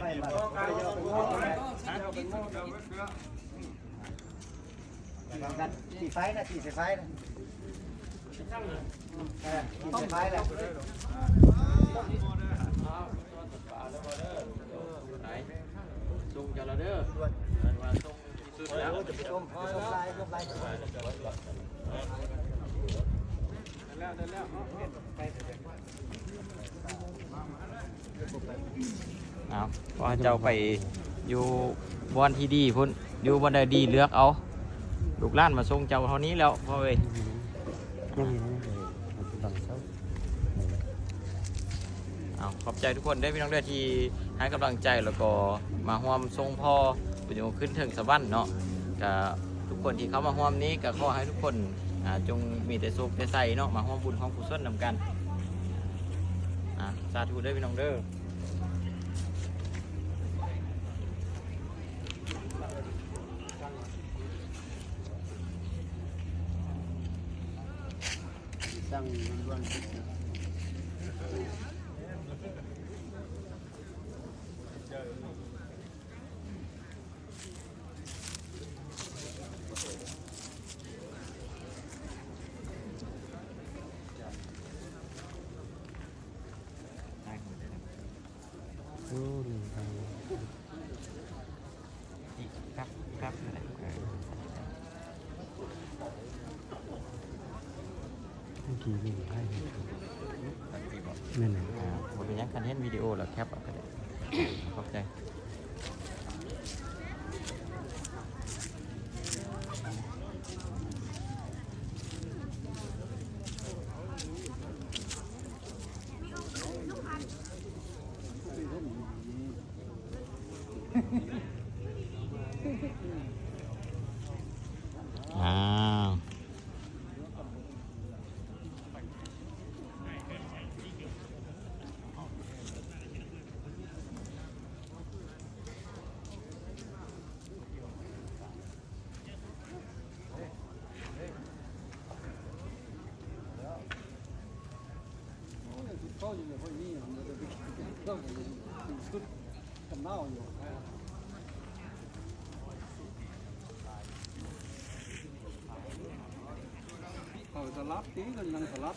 ໄປມາ ຕີໄຟນະ ຕີໃສ່ໄຟນະ ເອີ ຕີໃສ່ໄຟແລ້ວ ສົ່ງເຈົ້າລະເດີ ວ່າສົ່ງທີ່ສຸດແລ້ວ ຈະໄປສົ່ງ ໄປສົ່ງຫຼາຍ ລົບຫຼາຍ ໄດ້ແລ້ວ ໄດ້ແລ້ວ ເນາະ ໄປ ເອົາ ຂໍໃຫ້ເຈົ້າໄປຢູ່ບ່ອນທີ່ດີພຸ້ນ ຢູ່ບ່ອນໃດດີເລືອກເອົາ ລູກຫຼານມາສົ່ງເຈົ້າເທົ່ານີ້ແລ້ວ ພໍ່ເອີຍ ຍັງມີ ຍັງມີ ເອົາ ຂອບໃຈທຸກຄົນເດີພີ່ນ້ອງເດີ ທີ່ໃຫ້ກຳລັງໃຈ ແລ້ວກໍມາຮ່ວມສົ່ງພໍ່ໄປຢູ່ຂຶ້ນເທິງສະຫວັນເນາະ ກະທຸກຄົນທີ່ເຂົ້າມາຮ່ວມນີ້ ກະຂໍໃຫ້ທຸກຄົນ ອ່າ ຈົ່ງມີແຕ່ໂຊກແຕ່ໄຊເນາະ ມາຮ່ວມບຸນຮ່ວມກຸສົນນຳກັນ ອ່າ ສາທຸເດີພີ່ນ້ອງເດີ. ແມ່ນແຫຼະ ອ່າ ບໍ່ເປັນຫຍັງ ຄັນເຫັນວິດີໂອແລ້ວແຄປເອົາກະໄດ້ ຂອບໃຈ. ອ້າວ. ເຂົາສະຫຼັບຕິ ກຳລັງສະຫຼັບ.